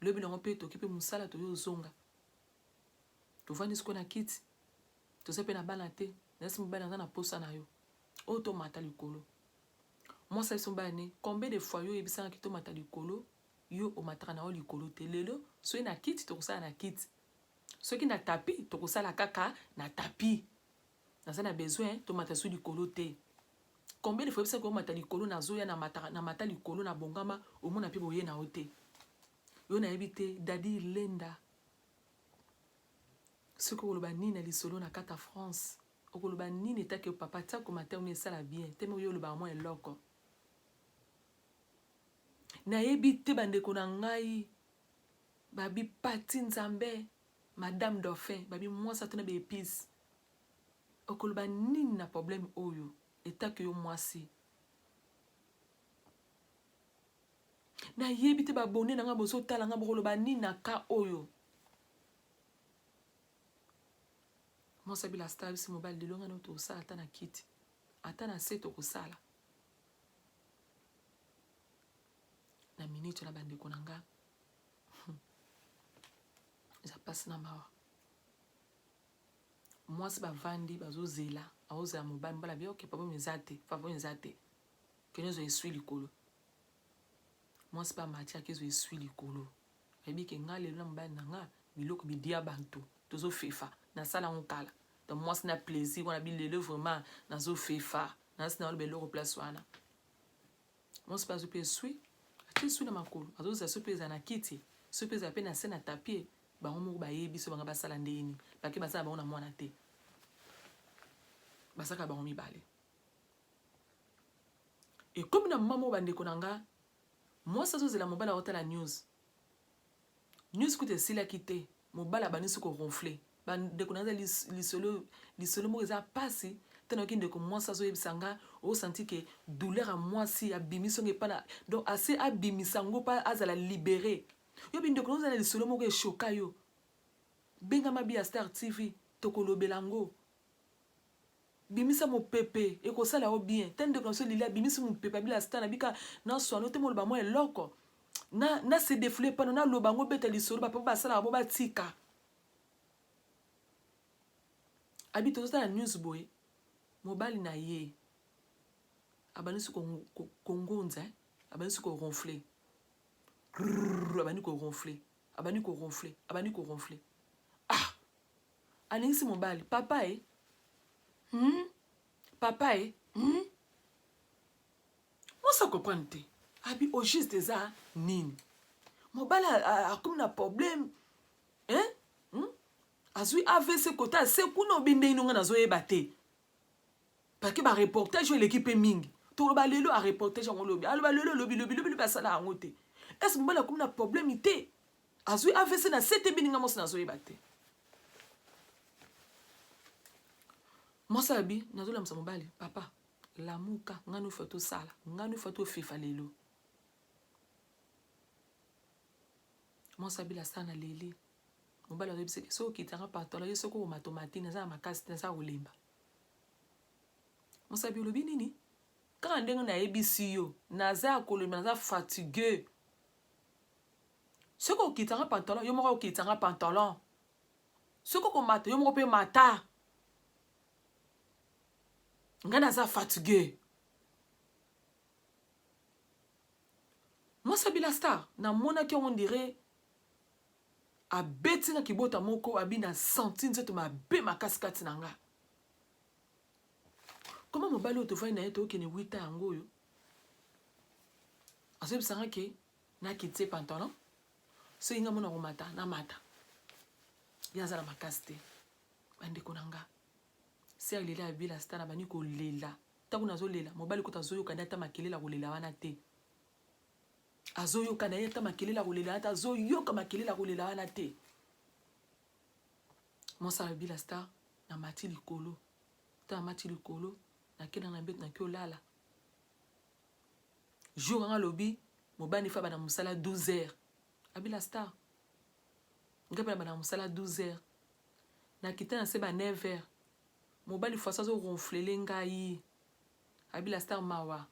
Lobi nango pe toki pe musala toyo ozonga. Tovandi sikoyo na kiti. Toza pe na bana te. Nasi mobali naza na posa na yo. Oyo tomata likolo. Mwasi ayebisi mobali ne combien de fois yo oyebisaka ki tomata likolo yo omataka na yo likolo te. Lelo soki na kiti tokosala na kiti. Soki na tapis tokosala kaka na tapis. Naza na besoin tomata su likolo te. Combien de fois oyebisaki omata likolo nazoya na mata na mata likolo na bongama omona pe boye na yo te. Yo nayebi te Daddy Lenda soki okoloba nini na lisolo na kata France okoloba nini etake papa tia commentaire no esala bien te me yo olobaka mwa eloko nayebi te bandeko na ngai babi pati nzambe madame dauphin babi mwasi atuna ba epice okoloba nini na problème oyo etake yo mwasi nayebi te babone na nga bozotala nga bokoloba nini na ka oyo mwasi abila star bisi mobali lelo nga no tokosala ata na kiti ata na se tokosala. Na minute wana bandeko na nga, eza mpasi na mawa. Mwasi bavandi bazozela, aozela mobali, mobali abi oke problème eza te, problème eza te, kende ozwa esui likolo. Mwasi mpe amati ake ezwa esui likolo, ayebi ke nga lelo na mobali na nga biloko bidia bantu tozofefa, nasala yango kala. Donc mwasi na plaisir wana bi lelo vraiment nazofefa, nasi na oloba eloko place wana. Mwasi mpe azwi mpe esui, atie esui na makolo, azozela soki mpe ezala na kiti, soki mpe ezala mpe na se na tapie. Bango moko bayebi so banga basala ndenge nini, bake basala bango na mwana te, basaka bango mibale. Ekomi na mama moko bandeko na nga, mwasi azozela mobali aotala news, news kutu esilaki te, mobali abandi so koronfle. Bandeko na nga, lisolo lisolo moko eza pasi te. Nayoki ndeko mwasi azoyebisa nga, osanti ke douleur ya mwasi abimisi yango epa na, donc ase abimisa yango mpa azala libéré. Yo bindeko na ozala na lisolo moko eshoka yo, bengama bi ya Star TV, tokolobela yango. Bimisa mopepe, ekosala yo bien te. Ndeko na biso Lili abimisi mopepe, abila star na bika na swano te, moloba mwa eloko na, na se défoule pano naloba yango, beta lisolo bapapa basalaka bo batika. Abi tozotala news boye, mobali na ye abandisi kongonza, abandisi koronfle, abandi koronfle, abandi koronfle, abandi koronfle. Ah, alingisi mobali, papa e, Papa e, Mwasi acomprendre te, abi au juste eza nini? Mobali akomi na problème, hein? Azwi AVC kota ase kuna, obi ndenge nonga nazoyeba te, parce que bareportage oyo eleki mpe mingi. Toloba lelo areportage yango, lobi aloba lelo, lobi lobi lobi lobi asala yango te. Est ce mobali akomi na problème te, azwi AVC na se te? Bininga mwasi nazoyeba te. Mwasi abi nazolamisa mobali, papa lamuka, ngai nofa tosala, ngai nofa tofefa lelo. Mwasi abila asala na leli, mobali azoyebisaki soki okitanga pantalon ye, soki okomata omati, naza na makasi te, naza kolemba. Mwasi abi olobi nini? Kaka ndenge nayebisi yo, naza ya kolemba, naza fatigue. Soki okitanga pantalon, yo moko okitanga pantalon, soki okomata, yo moko mpe mata, ngai naza fatigue. Mwasi abila star, namonaki yango ndire abeti nga kibota moko, abi na senti nzoto mabe makasi kati na nga. Koma mobali oyo tovandi na ye, tokende wita yango oyo azoyebisanga ke nakitise pantalon, soki nga mona komata namata, ye aza na makasi te. Bandeko na nga, ser lela abila star na bandi kolela. Ntango nazolela, mobali kuta azoyoka nde ata makelele ya kolela wana te, azoyoka na ye ata makelele ya kolela wana te, azoyoka makelele ya kolela wana te. Mwasi abila star, namati likolo, ntango namati likolo, nakenda na mbeto, naki olala. Jour anga alobi mobali fa bana mosala 12 heures, abila star ngai mpe na bana mosala 12 heures, nakita na se ba 9 heures, mobali faso azoronflele ngai. Abila star, mawa,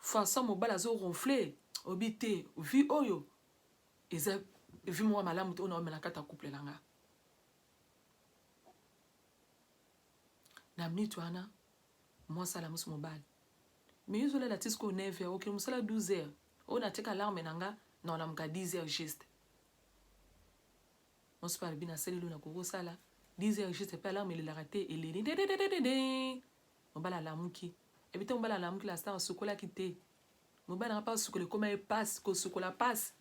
façon mobali azoronfle, obi te vie oyo eza vie moko malamu te oyo naomela kati ya couple na nga. Na minute wana mwasi alamusi mobali, mais yo ozolela ti sikoyo 9 heures, okende mosala 12 heures, oyo natika alarme na nga na olamuka 10 heures juste. Mwasi mpe alobi nasaleli oyo nakoki kosala 10 heures juste, mpe alarme elelaka te, eleli dedededede, mobali alamuki. Ebi te mobali alamuki, la star asukolaki te. Mobali nanga mpe asukola ekoma ye pasi, kosukola pasi,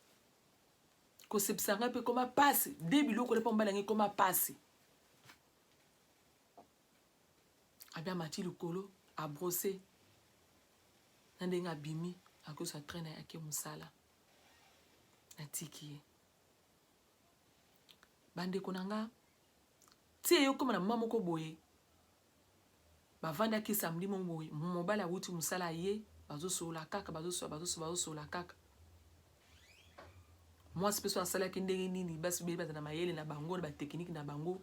kosepisa ngai mpe ekoma pasi, de biloko le mpo mobali yango ekoma pasi. Abi amati likolo, abrose na ndenge abimi, akozwa train na ye, ake mosala, natiki ye. Bandeko na nga, ti eyokoma na mama moko boye, bavandaki samedi moko boye, mobali awuti mosala ye, bazosolola kaka, bazosolola, bazosolola, bazosolola kaka. Mwasi mpe so asalaki ndenge nini, basi beye baza na mayele na bango na batekinike na bango,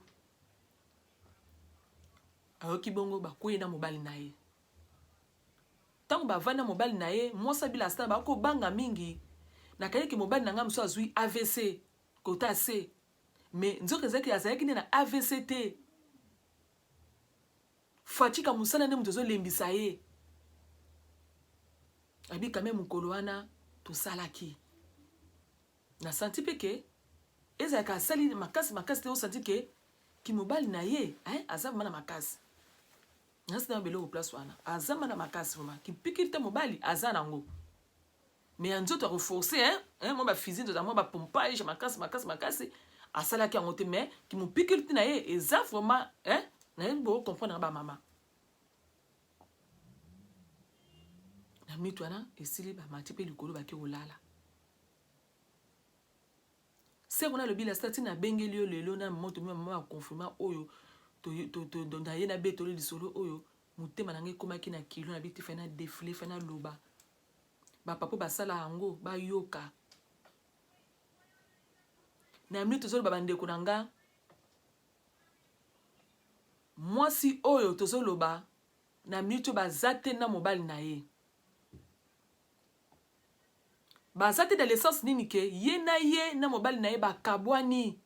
ayoki bongo bakwei na mobali na ye. Ntango bavandi na mobali na ye, mwasi abila star bakobanga mingi. Nakangi ke mobali na ngai mosusu azwi AVC kota se. Mais nzoka ezalaki azalaki nde na AVC te. Fatshika mosala nde moto ezolembisa ye. Abi quand même mokolo wana tosalaki. Na senti pe ke ezalaka asali makasi makasi te osanti ke kimobali na ye eh, aza vraiment na makasi. Nasi na beloko place wana aza mana makasi vraiment kipikili te mobali aza nango mais ya nzoto ya koforce hein, hein, mwa bafizi nzoto mwa bapompage makasi makasi makasi asalaki yango te mais kimopikili te na ye eza vraiment hein, nayebi bocomprendre nga bamama na mitu wana esili bamati mpe likolo bake kolala Seko na lobi la star tina bengeli yo lelo na moto mi mama ba confirma oyo to na ye na betoli lisolo oyo motema na ngai ekomaki na kilo na biti fai na defile fai na loba ba papa basala yango bayoka na minute tozoloba bandeko na nga mwasi oyo tozoloba na minute oyo baza te na mobali na ye Baza te dans le sens nini ke ye na ye na mobali na ye bakabwani.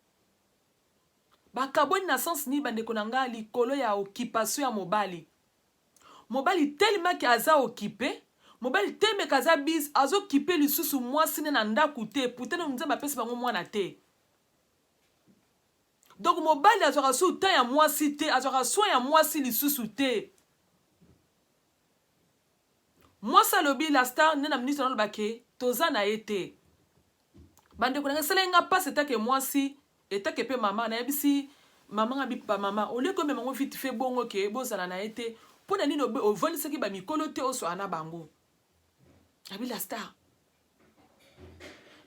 Bakabwani na sens nini bandeko na nga likolo ya occupation ya mobali. Mobali tellement ke aza occupe, mobali tellement ke aza busy, azo kipe lisusu mwasi ne na ndaku te, pourtant nanu Nzambe apesi bango mwana te. Donc mobali azwaka su temps ya mwasi te, azwaka soin ya mwasi lisusu te. Mwasi alobi la star nde na ministre naloba ke toza na ye te. Bandeko na ngai esalaki nga mpasi etake mwasi etake mpe mama nayebisi mama nga bipa mama olie komema ngo vite fait bongo ke bozala na ye te mpo na nini ovandisaki ba mikolo te oswala na bango abi la star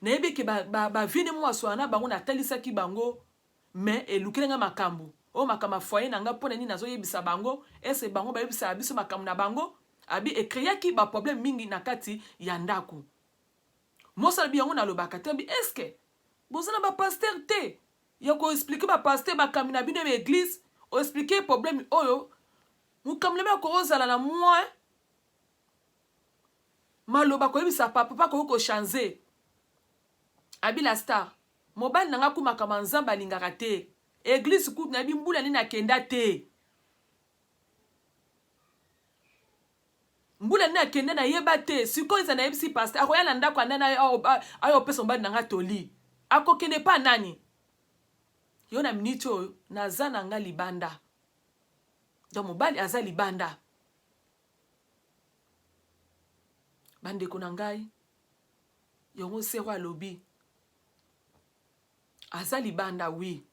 nayebi ke ba, ba, ba vie nde mwa aswala na bango natalisaki bango Mais elukeli nga makambu oyo makambo ya foyer na nga pona nini nazo yebisa bango est ce bango bayebisaka biso makambu na bango abi e creaki ba problème mingi na kati ya ndaku mwasi alobi yango nalobaka te abi est ce que boza na ba pasteur te ya ko expliquer ba pasteur bakambi na bino ya eglise o expliquer problème oyo mokambi na bino akozala na moins maloba koyebisa papa papa akoki ko changer abi la star Mobali na nga ku makambo ya nzambe alingaka te eglise kutu nayebi mbula nini akenda te mbula nini akenda nayeba te sikoyo eza nayebisi pasteur akoya na ndako ya nani ayo opesa mobali na nga toli akokende pa nani yo na minute oyo naza na nga libanda donc mobali aza libanda bandeko na ngai yango sero alobi aza libanda oui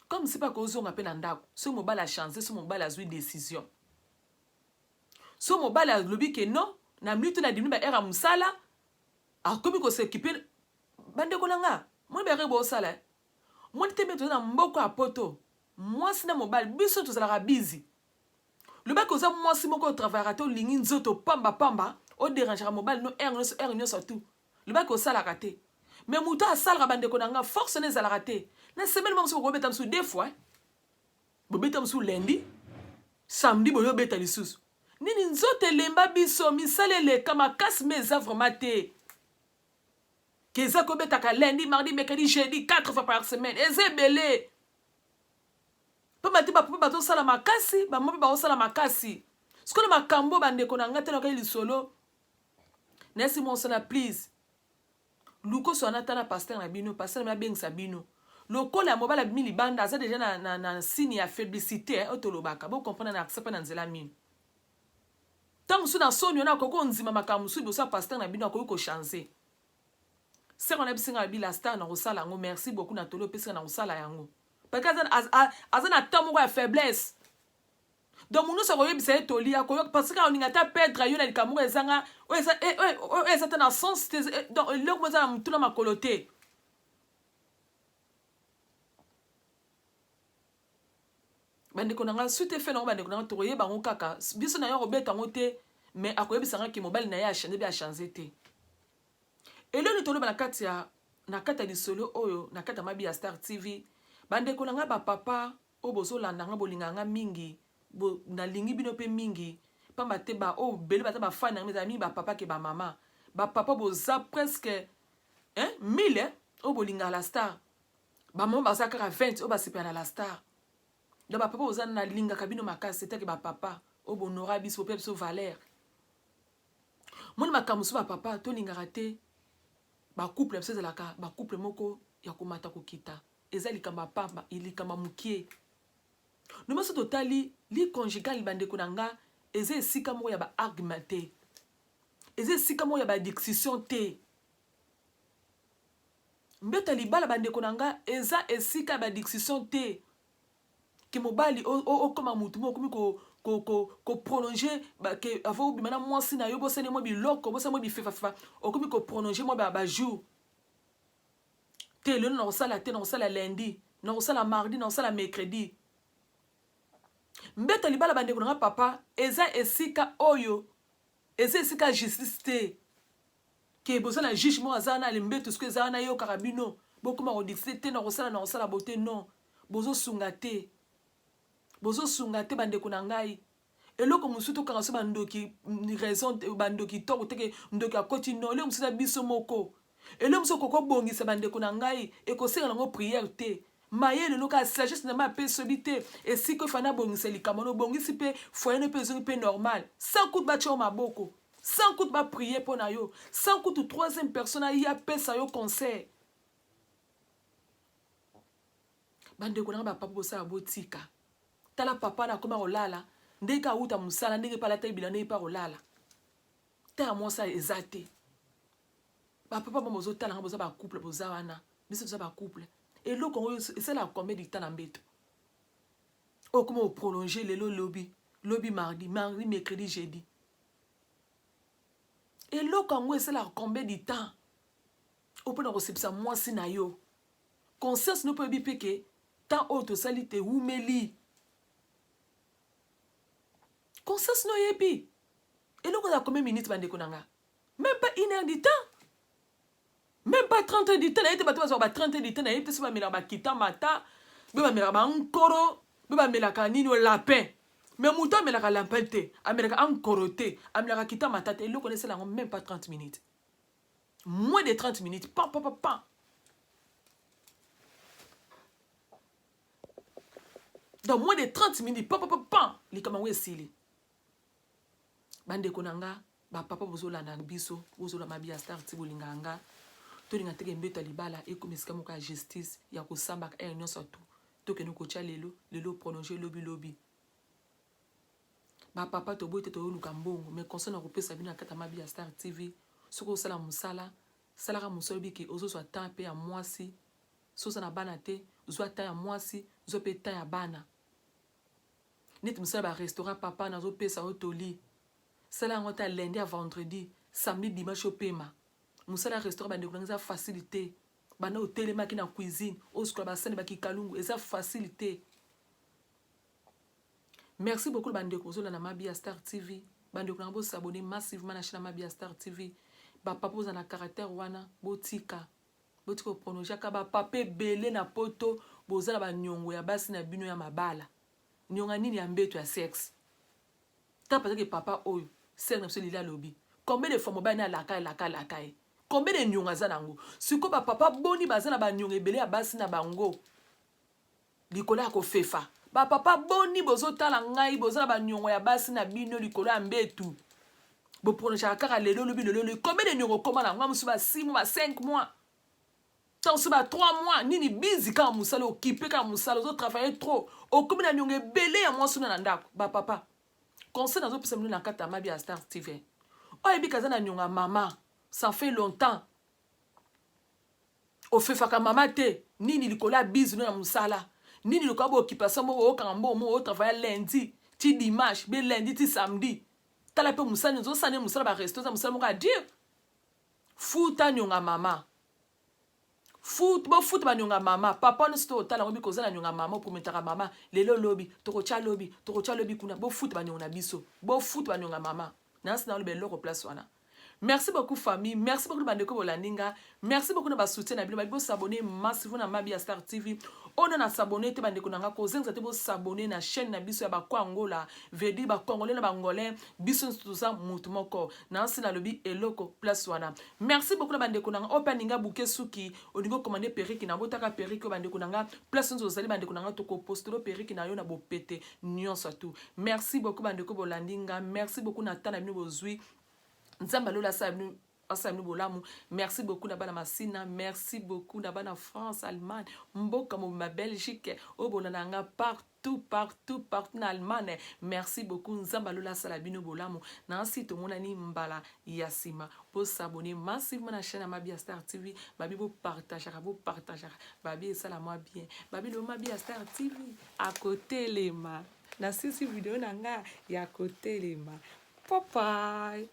comme si pa kozonga pe na ndako soki mobali a change soki mobali azwi decision soki mobali alobi ke non na minute na dimi ba heure ya mosala akomi ko s'occuper bandeko na nga moni ba heure bosala eh? moni te toza na mboka ya poto mwasi na mobali biso tozalaka busy lobaki oza mwasi moko otravayaka te olingi nzoto pamba pamba oderangaka mobali no heure nyonso heure nyonso tout lobaki osalaka te mais moto asalaka bandeko na nga force na ezalaka te na semaine moko mosusu bokobeta mosusu deux fois bobeta mosusu lundi samedi boyo obeta lisusu nini nzoto elemba biso misala eleka makasi me eza vraiment te ke eza kobetaka lundi mardi mercredi jeudi 4 fois par semaine eza ebele pamba te bapapa bazosala makasi bamama mpe bazosala makasi sikoyo na makambo bandeko na ngai te nakaki lisolo nayesi mosala please luka oswana ata na pasteur na bino pasteur na bino abengisa bino lokola mobali abimi libanda aza deja na, na, na signe ya faiblicité eh, oyo tolobaka bocomprendre na accès mpe na nzela mino ntango mosusu na soni wana akoki kondima makambo mosusu liboso ya pasteur na bino akoki kochange seko na biso nga bila star na kosala yango merci beaucoup na toli opesi nga na kosala yango parce que aza na temps moko ya faiblesse donc moto nyonso akoyebisa ye toli akoyoka parce que akolinga ata perdre yo na likambo moko ezanga oyo eza eh, eh, oyo eza te na sens te eh, donc eloko moko eza na motu na makolo te bandeko na ngai suite efe nango bandeko na ngai tokoyeba yango kaka biso na yo akobeta yango te mais akoyebisa ngai ke mobali na ye achange be achange te eloni toloba na kati ya na kati ya lisolo oyo na kati ya mabi ya star tv bandeko na ngai bapapa oyo bozolanda nga bolingaka nga mingi bo, nalingi bino mpe mingi. Pamba te ba oyo bele baza ba fan na ngai ezala mingi ba papa ke ba mama. Ba papa boza presque hein, 1000 hein, oyo bolingaka la star. Ba mama baza kaka 20 oyo basepela na la star. Donc ba papa boza nalingaka bino makasi etake ba papa oyo bonora biso bopesa biso valeur. Moni makambo mosusu ba papa tolingaka te ba couple na biso ezalaka ba couple moko ya komata kokita eza likambo ya pamba likambo ya mokie. Noma soki totali lit conjugal bandeko na nga eza esika moko ya ba argument te eza esika moko ya ba discussion te mbeto ya libala bandeko na nga eza esika ya ba discussion te ke mobali okoma mutu moko okomi koprolonge ke avant obima na mwasi na yo bosani mwa biloko bosani mwa bifefafefa okomi koprolonge mwa bajour te lelo nakosala te nakosala lundi nakosala mardi nakosala mercredi mbeto libala bandeko na nga papa eza esika oyo eza esika ya justice te ke boza na juge moko aza wana mbeto soki eza wana eyokaka bino bokoma kodicte te nakosala nakosala bote non bozosunga te bozosunga te bandeko na ngai eloko mosusu tokanga so bandoki raison bandoki toko teke ndoki akoti no eloko mosusu na biso moko eloko mosusu okoki kobongisa bandeko na ngai ekosenga nango prière te mayele no kaka sagesse na apesi oyebi te esika oyo fana abongisa likambo no obongisi mpe foyer no mpe ezongi mpe normal sans kutu batya yo maboko sans kutu baprie mpo na yo sans kutu troisième personne aye apesa yo conseil bandeko na nga bapapa bosala botika tala papa na akoma kolala ndenge awuta mosala ndenge mpe alata ebila ndenge mpe akolala ta ya mwasi eza te bapapa bango bozotala nga boza bacouple boza wana biso toza bacouple eloko yango esalaka combien du temps na mbeto oyo okoma oprolonge lelo lobi lobi mardi mardi mercredi jeudi eloko yango esalaka combien du temps oyo mpona kosepisa mwasi na yo conscience no mpe oyebi mpe ke temps oyo tosali te ewumeli conscience no oyebi eloko ezala combien minute bandeko na nga même pas une heure du temps même pas 30 heures du temps nayebi te bato bazwaka ba 30 heures du temps nayebi te so bamelaka bakita mata mpe bamelaka bankoro mpe bamelaka nini o lapin mais moto amelaka lapin te amelaka ankoro te amelaka kita mata te eloko na esala yango même pas 30 minutes moins de 30 minutes pam pam pam pam donc moins de 30 minutes pam pam pam pam likambo yango esili bandeko na nga bapapa bozolanda biso bozolanda mabi ya star ti bolingaka nga tolinga teke mbeto ya libala ekomi esika moko ya justice ya kosambaka ere nyonso tu tokende kotya lelo lelo prolonge lobi lobi Ba papa toboyi te toyoluka mbongo mais conseil na kopesa bino na kati ya mabi ya star tv soki osala mosala salaka mosala oyebi ke ozozwa temps pe ya mwasi soki oza na bana te zwa temps ya mwasi zwa pe temps ya bana neti mosala ba restaurant papa nazopesa yo toli sala yango ata lundi ya vendredi samedi dimanche opema mosala ya restaurant bandeko nanga eza facile te banda otelemaki na cuisine osukola basani bakikalungu eza facile te Merci beaucoup ba ndeko bozolanda Mabia Star TV. Ba ndeko na bo s'abonner massivement na chaîne Mabia Star TV. Ba papa boza na caractère wana botika. Botika ko prononcer ka ba papa ebele na poto boza na ba nyongo ya basi na bino ya mabala. Nyonga nini ya mbeto ya sexe. Ta parce que papa oyo sœur na biso Lila alobi. Combien de fois mobali na alaka alaka alaka ye. Combien de nyonga aza nango? Siko ba papa boni baza na ba nyonga ebele ya basi na bango. Likolo ya kofefa. Ba papa boni bozo tala ngai boza na ba niongo ya basi na bino likolo ya mbetu. Bo prolongeaka kaka lelo lobi lelo lobi. Combien de niongo okoma na ngo musu ba 6 mois ba 5 mois. Tango musu ba 3 mois nini busy kaka musala okipe kaka musala ozo travailler trop. Okomi na niongo ebele ya mwasi na ndako. Ba papa conseil nazo pesa bino na kati ya mabi ya Star TV. Oyo ayebi kaza na niongo ya mama ça fait longtemps. Ofefaka mama te nini likolo ya bizu no ya musala nini likolo ya ba occupation moko okanga mbongo moko otravailla lundi ti dimanche be lundi ti samedi tala pe musala nini ozosala nini musala ba resto eza musala moko ya dur futa nionga mama fut bofuta banionga mama papa nyonso to otala yango bikoza na nionga mama oprometaka mama lelo lobi tokotya lobi tokotya lobi kuna bofuta baniongo na biso bofuta banionga mama nasi na oloba eloko place wana. Merci beaucoup famille, merci beaucoup bandeko bolandi nga, merci beaucoup na ba soutien na bino. Babi bosabone massivement na Mabi ya Star TV. Oyo na s'abonner te, bandeko na nga, kozengisa te, bosabone na chaîne na biso ya Bakwangola, veut dire Bacongolais na Bangolais, biso nyonso toza mutu moko. Nansi nalobi eloko place wana. Merci beaucoup na bandeko na nga oyo mpe aninga buke suki, olingi okomande perruque na botaka perruque oyo. Bandeko na nga, place nyonso ozali, bandeko na nga, tokopostelo perruque na yo na bopete nyonso tu. Merci beaucoup bandeko bolandi nga, merci beaucoup na ta na bino bozwi. Nzambe alola asala bino, asala bino bolamu. Merci beaucoup na bana Masina, merci beaucoup na bana France, Allemagne, mboka mobima, Belgique, oyo bolanda nga partout, partout, partout na Allemagne. Merci beaucoup. Nzambe alola asala bino bolamu. Nansi tomonani mbala ya nsima. Bosabone massivement na chaîne ya Mabi ya Star TV. Babi bopartageaka, bopartageaka, babi esala mwa bien. Babi lo Mabi ya Star TV akotelema. Nasisi video na nga ya kotelema. Papai.